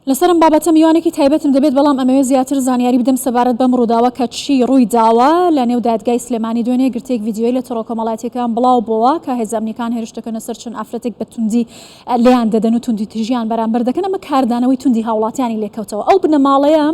لەسەر ئەم بابەتە میوانێکی تایبەتم دەبێت، بەڵام ئەمەوێت زیاتر زانیاری بدەم سەبارەت بەم ڕووداوە کە چی ڕووی داوە لە نێو دادگای سلێمانی دوێنێ گرتەیەک ڤیدیۆیی لە تۆڕە کۆمەڵایەتیەکان بڵاو بۆوە کە هێزە ئەمنیەکان هێرش دەکەنە سەر چەند ئافرەتێک بە توندی لێیان دەدەن و توندوتیژیان بەرامبەر دەکەن ئەمە کاردانەوەی توندی هاوڵاتیانی لێکەوتەوە ئەو بنەماڵەیە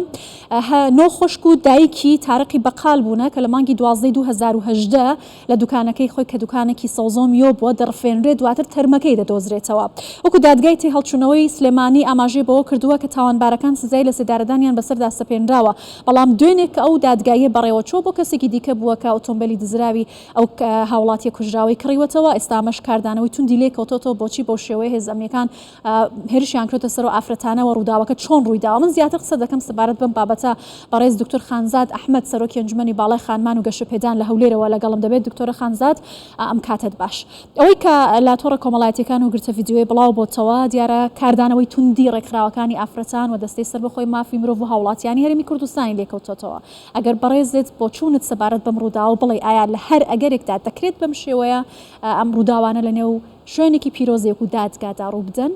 نۆ خوشک و دایکی تارقی بەقال بوونە کە لە مانگی دوازدەی 2018 لە دوکانەکەی خۆی کە دوکانێکی سەوزە و میوە بووە دەڕفێنرێت دواتر تەرمەکەی دەدۆزرێتەوە. وەکو دادگای تێهەڵچوونەوەی سلێمانی ئاماژەی بەوە کردووە کە تاوانبارەکان سزای لەسێدارەدانیان بەسەردا سەپێنراوە، بەڵام دوێنێ کە ئەو دادگاییە بەڕێوەچووە بۆ کەسێکی دیکە بووە کە ئۆتۆمبێلی دزراوی ئەو هاوڵاتیە کوژراوەی کڕیوەتەوە، ئێستا ئەمەش کاردانەوەی توندی لێکەوتۆتەوە بۆچی بەو شێوەیە هێزە ئەمنیەکان هێرشیان کردۆتە سەر ئەو ئافرەتانە و ڕووداوەکە چۆن ڕوویداوە؟ من زیاتر قسە دەکەم سەبارەت بەم بابەتە بەڕێز دکتۆر خانزاد ئەحمەد سەرۆکی ئەنجومەنی باڵای خانمان و گەشەپێدان لە هەولێرەوە لەگەڵم دەبێت دکتۆرە خانزاد ئەم کاتەت باش. ئەوەی کە لە تۆڕە کۆمەڵایەتیەکان و گرتە ڤیدیۆیی بڵاو بۆتەوە دیارە کاردانەوەی توندی ڕێکخراوەکانی ئافرەتان و دەستەی سەربەخۆی مافی مرۆڤ و هاوڵاتیانی هەرێمی کوردستانی لێکەوتۆتەوە ئەگەر بەڕێزت بۆچوونت سەبارەت بەم ڕووداوە بڵێی ئایا لە هەر ئەگەرێکدا دەکرێت بەم شێوەیە ئەم ڕووداوانە لە نێو شوێنێکی پیرۆزی وەکو دادگادا ڕووبدەن؟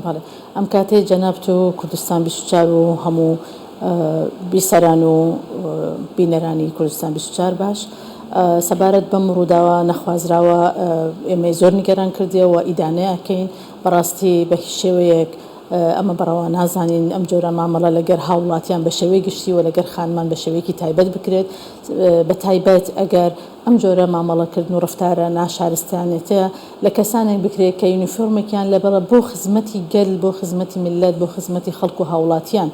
بەڵێ ئەم کاتەی جەنابت و کوردستان 24 و هەموو بیسەران و بینەرانی کوردستان 24 باش سەبارەت بەم ڕووداوە نەخوازراوە ئێمەی زۆر نیگەران کردیە و ئیدانەی ئەکەین بەڕاستی بە هیچ شێوەیەک ئەمە بەڕەوا نازانین ئەم جۆرە مامەڵە لەگەر هاوڵاتیان بە شێوەی گشتی و لەگەر خانمان بە شێوەیەکی تایبەت بکرێت بە تایبەت ئەگەر ئەم جۆرە مامەڵەکردن و ڕەفتارە ناشارستانێتە لە کەسانێک بکرێت کە یونیفۆرمێکیان لەبەرە بۆ خزمەتی گەل بۆ خزمەتی میللەت بۆ خزمەتی خەڵک و هاوڵاتیان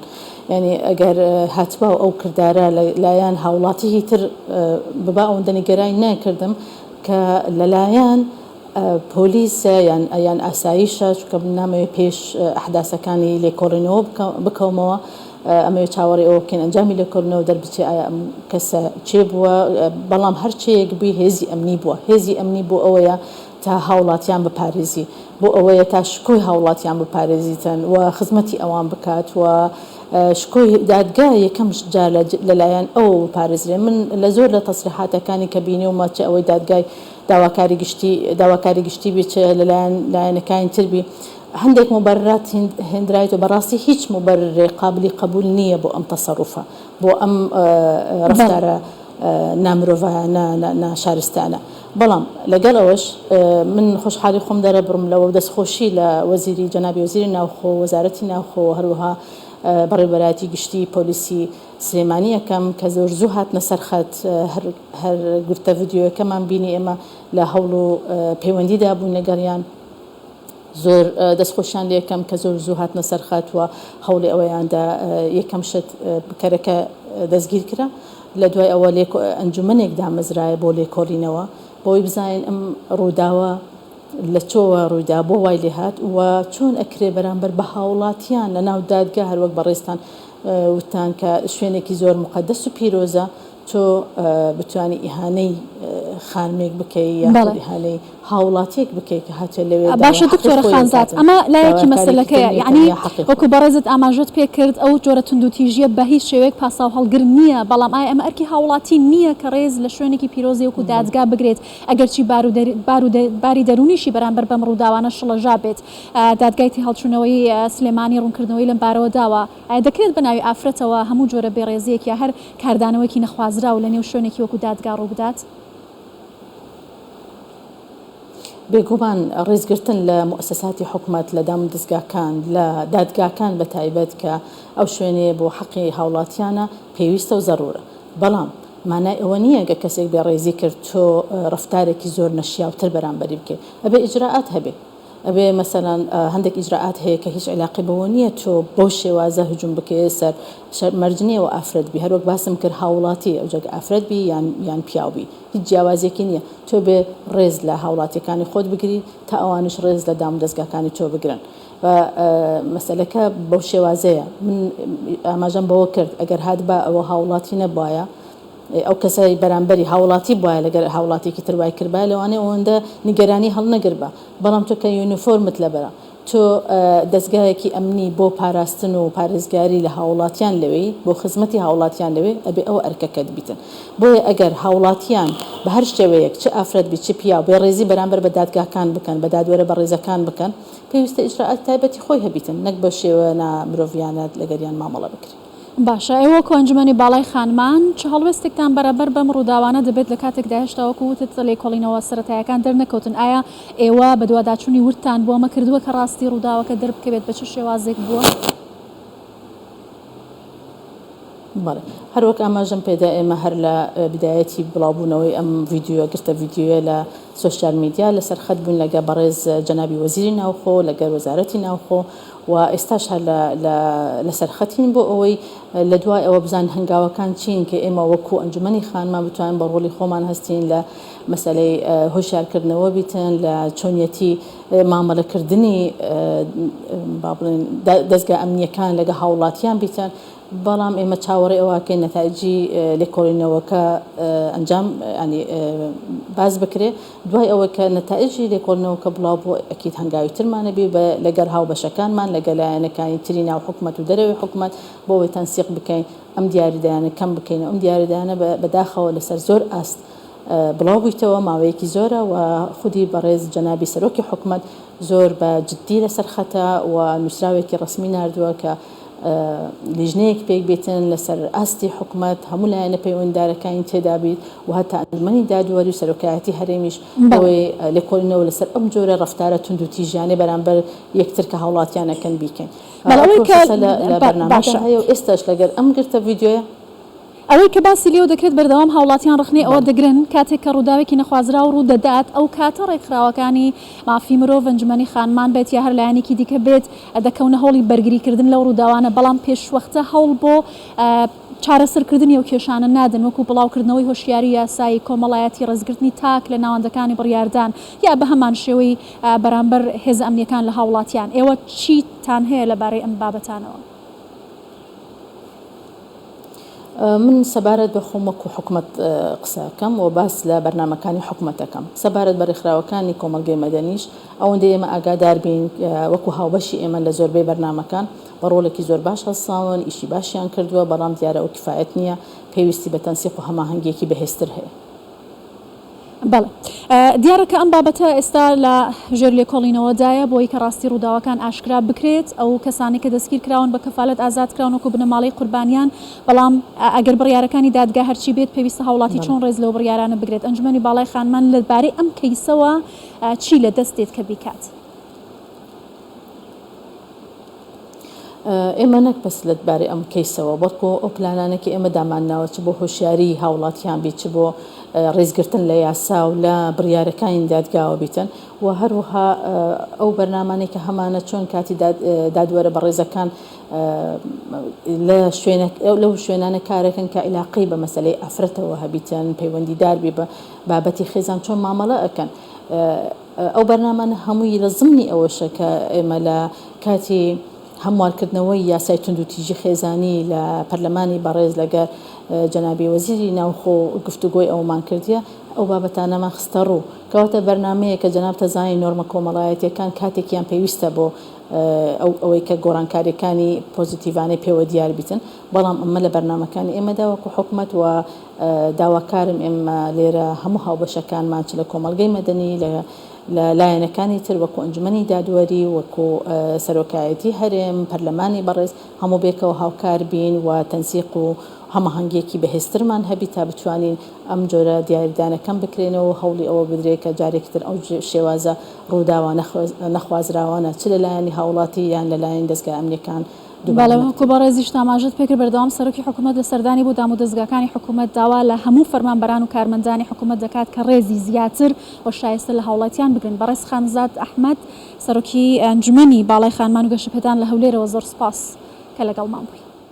یانی ئەگەر هاتبا و ئەو کردارە لە لایەن هاوڵاتیی تر ببا ئەوەندە نیگەرای نەکردم کە لەلایەن پۆلیسە یان یان ئاسایشە چونکە من نامەوێ پێش ئەحداسەکانی لێکۆڵینەوە بکەومەوە ئەمەوێ چاوەڕێی ئەوە بکەین ئەنجامی لێکۆڵینەوە دەربچێ ئایا ئەم کەسە کێ بووە بەڵام هەر کێیەک بووی هێزی ئەمنی بووە هێزی ئەمنی بۆ ئەوەیە تا هاوڵاتیان بپارێزی بۆ ئەوەیە تا شکۆی هاوڵاتیان بپارێزیتن و خزمەتی ئەوان بکات و شکۆی دادگا یەکەم جار لەلایەن ئەوە بپارێزرێ من لە زۆر لە تەسریحاتەکانی کە بینیومە چ ئەوەی دادگای داواکاری گشتی داواکاری گشتی بی چ لەلایەن لایەنەکانی تر بی هەندێک موبەررات هێندرایت و بەڕاستی هیچ موبەررێک قابلی قەبوول نییە بۆ ئەم تەسەروفە بۆ ئەم ڕەفتارە نامرۆڤایانە ناشارستانە بەڵام لەگەڵ ئەوەش من خۆشحالی خۆم دەرەبڕم لەوە و دەستخۆشی لە وەزیری جەنابی وەزیری ناوخۆ وەزارەتی ناوخۆ هەروەها بەڕێوەبەرایەتی گشتی پۆلیسی سلێمانی ئەکەم کە زۆر زوو هاتنە سەر خەت هەر هەر گرتە ڤیدیۆیەکەمان بینی ئێمە لە هەوڵ و پەیوەندیدا بووین لەگەڵیان زۆر دەستخۆشیان لێکەم کە زۆر زوو هاتنە سەر خەت و هەوڵی ئەوەیاندا یەکەم شت بکەرەکە دەستگیر کرا لە دوای ئەوە ئەنجومەنێک دامەزرایە بۆ لێکۆڵینەوە بۆی بزانین ئەم ڕووداوە لە چۆوە ڕوویدا، بۆ وای لێهات و چۆن ئەکرێ بەرامبەر بە هاوڵاتیان لە ناو دادگا هەر وەک بەڕێزتان وتتان کە شوێنێکی زۆر موقەدەس و پیرۆزە تۆ بتوانی ئیهانەی خانمێک بکەی یاخود ئیهانەی هاوڵاتیەک بکەی کە هاتیە لەوێ داوای باشە حەقی دکتۆرە خۆی خانزاد ئەکاتن ئەمە لایەکی داواکارێکی تر مەسەلەکەیە نیە یەعنی تەنیا حەقی وەکو خۆی. بەڕێزت ئاماژەت پێ کرد ئەو جۆرە توندوتیژیە بە هیچ شێوەیەک پاساوهەڵگر نیە بەڵام ئایا ئەمە ئەرکی هاوڵاتی نیە کە ڕێز لە شوێنێکی پیرۆزی وەکو دادگا بگرێت ئەگەرچی باری دەروونیشی بەرامبەر بەم ڕووداوانە شڵەژابێت، دادگای تێهەڵچوونەوەی سلێمانی ڕوونکردنەوەی لەم بارەوە داوە، ئایا دەکرێت بە ناوی ئافرەتەوە هەموو جۆرە بێڕێزییەک یا هەر کاردانەوەیەکی نەخوازراو لە نێو شوێنێکی وەکو دادگا ڕووبدات؟ بێگومان ڕێزگرتن لە موئەسەساتی حکومەت، لە دامودەزگاکان، لە دادگاکان بە تایبەت کە ئەو شوێنەیە بۆ حەقی هاوڵاتیانە، پێویستە و زەروورە. بەڵام مانای ئەوە نییە گەر کەسێک بێڕێزی کرد تۆ ڕەفتارێکی زۆر نەشیاوتر بەرامبەری بکەی. ئەبێ ئیجرائات هەبێ. ئەبێ مەسەلەن هەندێک ئیجرائات هەیە کە هیچ عیلاقەی بەوە نییە تۆ بەو شێوازە هجوم بکەیە سەر شەر مەرج نییە ئەوە ئافرەت بی هەروەک باسم کرد هاوڵاتی ئەوجا گە ئافرەت بی یان یان پیاو بی هیچ جیاوازیەکی نییە تۆ بێ ڕێز لە هاوڵاتیەکانی خۆت بگری تا ئەوانیش ڕێز لە دامودەزگاکانی تۆ بگرن. و مەسەلەکە بەو شێوازەیە من ئاماژەم بەوە کرد ئەگەر هاتبا ئەوە هاوڵاتی نەبوایە ئەو کەسەی بەرامبەری هاوڵاتی بوایە لەگەر هاوڵاتیەکی تر وای کردبایە لەوانەیە ئەوەندە نیگەرانی هەڵنەگربا بەڵام تۆ کە یونیفۆرمت لەبەرە. تۆ دەزگایەکی ئەمنی بۆ پاراستن و پارێزگاری لە هاوڵاتیان لەوێی، بۆ خزمەتی هاوڵاتیان لەوێ، ئەبێ ئەوە ئەرکەکەت بیتن. بۆیە ئەگەر هاوڵاتیان بە هەر شێوەیەک چ ئافرەت بی چ پیاو بێ ڕێزی بەرامبەر بە دادگاکان بکەن، بە دادوەرە بەڕێزەکان بکەن، پێویستە ئیجرائاتی تایبەتی خۆی هەبیتن نەک بە شێوە نا مرۆڤیانە لەگەریان مامەڵە بکرێ. باشە ئێوە وەکو ئەنجومەنی باڵای خانمان چ هەڵوێستێکتان بەرامبەر بەم ڕووداوانە دەبێت لە کاتێکدا هێشتا وەکو وتت لێکۆڵینەوە سەرەتایەکان دەرنەکەوتن ئایا ئێوە بەدواداچوونی وردتان بۆ ئەمە کردووە کە ڕاستی ڕووداوەکە دەربکەوێت بە چ شێوازێک بووە؟ بەڵێ هەر وەک ئاماژەم پێدا ئێمە هەر لە بدایەتی بڵاوبوونەوەی ئەم ڤیدیۆ گرتە ڤیدیۆیە لە سۆشیال میدیا لەسەر خەت بووین لەگە بەڕێز جەنابی وەزیری ناوخۆ لەگەر وەزارەتی ناوخۆ و ئێستاش هەر لە لە لەسەر خەتین بۆ ئەوەی لە دوای ئەوە بزانین هەنگاوەکان چین کە ئێمە وەکو ئەنجومەنی خانمان بتوانین بە ڕۆڵی خۆمان هەستین لە مەسەلەی هۆشیارکردنەوە بیتن لە چۆنیەتی مامەلەکردنی با بڵێن دەزگا ئەمنیەکان لەگە هاوڵاتیان بیتن بەڵام ئێمە چاوەڕێی ئەوە ئەکەین نەتایجی لێکۆڵینەوەکە ئەنجام یانی باس بکرێ دوای ئەوەی کە نەتایجی لێکۆڵینەوەکە بڵاو بوو ئەکید هەنگاوی ترمان ئەبی بە لەگەڵ هاوبەشەکانمان لەگەڵ لایەنەکانی تری ناو حکومەت و دەرەوەی حکومەت بۆ ئەوەی تەنسیق بکەین ئەم دیاریدانە کەم بکەین و ئەم دیاریدانە بەداخەوە لەسەر زۆر ئاست بڵاو بوویتەوە ماوەیەکی زۆرە و خودی بەڕێز جەنابی سەرۆکی حکومەت زۆر بە جدی لەسەر خەتە و نووسراوێکی ڕەسمی ناردووە کە لیژنەیەک پێک بێتن لەسەر ئاستی حکومەت هەموو لایەنە پەیوەندیدارەکانی تێدا بیت و هەتا ئەنجومەنی دادوەری و سەرۆکایەتی هەرێمیش بۆی لێکۆڵینەوە لەسەر ئەم جۆرە ڕەفتارە توندوتیژیانەی بەرامبەر یەکتر کە هاوڵاتیان ئەکەن بیکەین. بەڵێ ئەو ئەوەی کە پرۆسەسە لە بەرنامەدا باشە. هەیە و ئێستاش لەگەر ئەم گرتە ڤیدیۆیە. ئەوەی کە باسی لێوە دەکرێت بەردەوام هاوڵاتیان ڕەخنەی ئەوە بەڵێ. دەگرن کاتێک کە ڕووداوێکی نەخوازراو ڕوو دەدات ئەو کاتە ڕێکخراوەکانی مافی مرۆڤ ئەنجومەنی خانمان بێت یا هەر لایەنێکی دیکە بێت دەکەونە هەوڵی بەرگری کردن لەو ڕووداوانە بەڵام پێشوەختە هەوڵ بۆ چارەسەرکردنی ئەو کێشانە نادەن وەکو بڵاوکردنەوەی هۆشیاری یاسایی کۆمەڵایەتی ڕێزگرتنی تاک لە ناوەندەکانی بڕیاردان یا بەهەمان شێوەی بەرامبەر هێزە ئەمنیەکان لە هاوڵاتیان ئێوە چیتان هەیە لەبارەی ئەم بابەتانەوە؟ من سەبارەت بە خۆم وەکو حکومەت قسە ئەکەم و باس لە بەرنامەکانی حکومەت ئەکەم. سەبارەت بە رێکخراوەکانی کۆمەڵگەی مەدەنیش ئەوەندەی ئێمە ئاگادار بین وەکو هاوبەشی ئێمە لە زۆربەی بەرنامەکان بە رۆڵێکی زۆر باش هەڵساون، ئیشی باشیان کردووە، بەڵام دیارە ئەو کفایەت نییە، پێویستی بە تەنسیق و هەماهەنگییەکی بەهێزتر هەیە. بەڵێ. دیارە کە ئەم بابەتە ئێستا لە ژێر لێکۆڵینەوەدایە بۆ ئەوەی کە ڕاستی ڕووداوەکان ئاشکرا بکرێت، ئەو کەسانەی کە دەستگیر کراون بە کەفالەت ئازاد کراون وەکو بنەماڵەی قوربانیان، بەڵام ئەگەر بڕیارەکانی دادگا هەرچی بێت پێویستە هاوڵاتی چۆن ڕێز لەو بڕیارانە بگرێت؟ ئەنجومەنی باڵای خانمان لە بارەی ئەم کەیسەوە چی لە دەست دێت کە بیکات؟ ئێمە نەک بەس لە بارەی ئەم کەیسەوە، بەڵکو ئەو پلانانە کە ئێمە دامانناوە چ بۆ هۆشیاریی هاوڵاتیان بیت، چ بۆ ڕێزگرتن لە یاسا و لە بڕیارەکانی دادگاوە بیتن و هەروەها ئەو بەرنامانەی کە هەمانە چۆن کاتی دادوەرە بەڕێزەکان لە شوێنە لەو شوێنانە کارەکەن کە عیلاقەی بە مەسەلەی ئافرەتەوە هەبیتن، پەیوەندیدار بی بە بابەتی خێزان چۆن مامەڵە ئەکەن. ئەو بەرنامانە هەمووی لە زمنی ئەوەشە کە ئێمە لە کاتی هەموارکردنەوەی یاسای توندوتیژی خێزانی لە پەرلەمانی بەڕێز لەگەر جەنابی وەزیری ناوخۆ گفتوگۆی ئەوەمان کردیە ئەو بابەتانەمان خستەڕوو کەواتە بەرنامەیە کە جەنابت ئەزانی نۆرمە کۆمەڵایەتیەکان کاتێکیان پێویستە بۆ ئەو ئەوەی کە گۆڕانکاریەکانی پۆزیتیڤانەی پێوە دیار بیتن بەڵام ئەمە لە بەرنامەکانی ئێمەدا وەکو حکومەت و داواکارم ئێمە لێرە هەموو هاوبەشەکانمان چ لە کۆمەڵگەی مەدەنی لە لە لایەنەکانی تر وەکو ئەنجومەنی دادوەری وەکو سەرۆکایەتی هەرێم پەرلەمانی بەڕێز هەموو بێکەوە هاوکار بین و تەنسیق و هەماهەنگیەکی بەهێزترمان هەبی تا بتوانین ئەم جۆرە دیاریدانە کەم بکرێنەوە و هەوڵی ئەوە بدرێ کە جارێکی تر ئەو شێوازە ڕووداوە نەخوازراوانە چ لە لایەنی هاوڵاتی یان لە لایەنی دەزگا ئەمنیەکان دووبارە بەڵێ وەکو نەکرێنەوە. بەڕێزیشت ئاماژەت پێکرد بەردەوام سەرۆکی حکومەت لە سەردانی بۆ دامودەزگاکانی حکومەت داوا لە هەموو فەرمانبەران و کارمەندانی حکومەت دەکات کە ڕێزی زیاتر و شایستە لە هاوڵاتیان بگرن. بەڕێز خانزاد ئەحمەد سەرۆکی ئەنجومەنی باڵای خانمان و گەشەپێدان لە هەولێرەوە زۆر سوپاس کە لەگەڵمان بووی.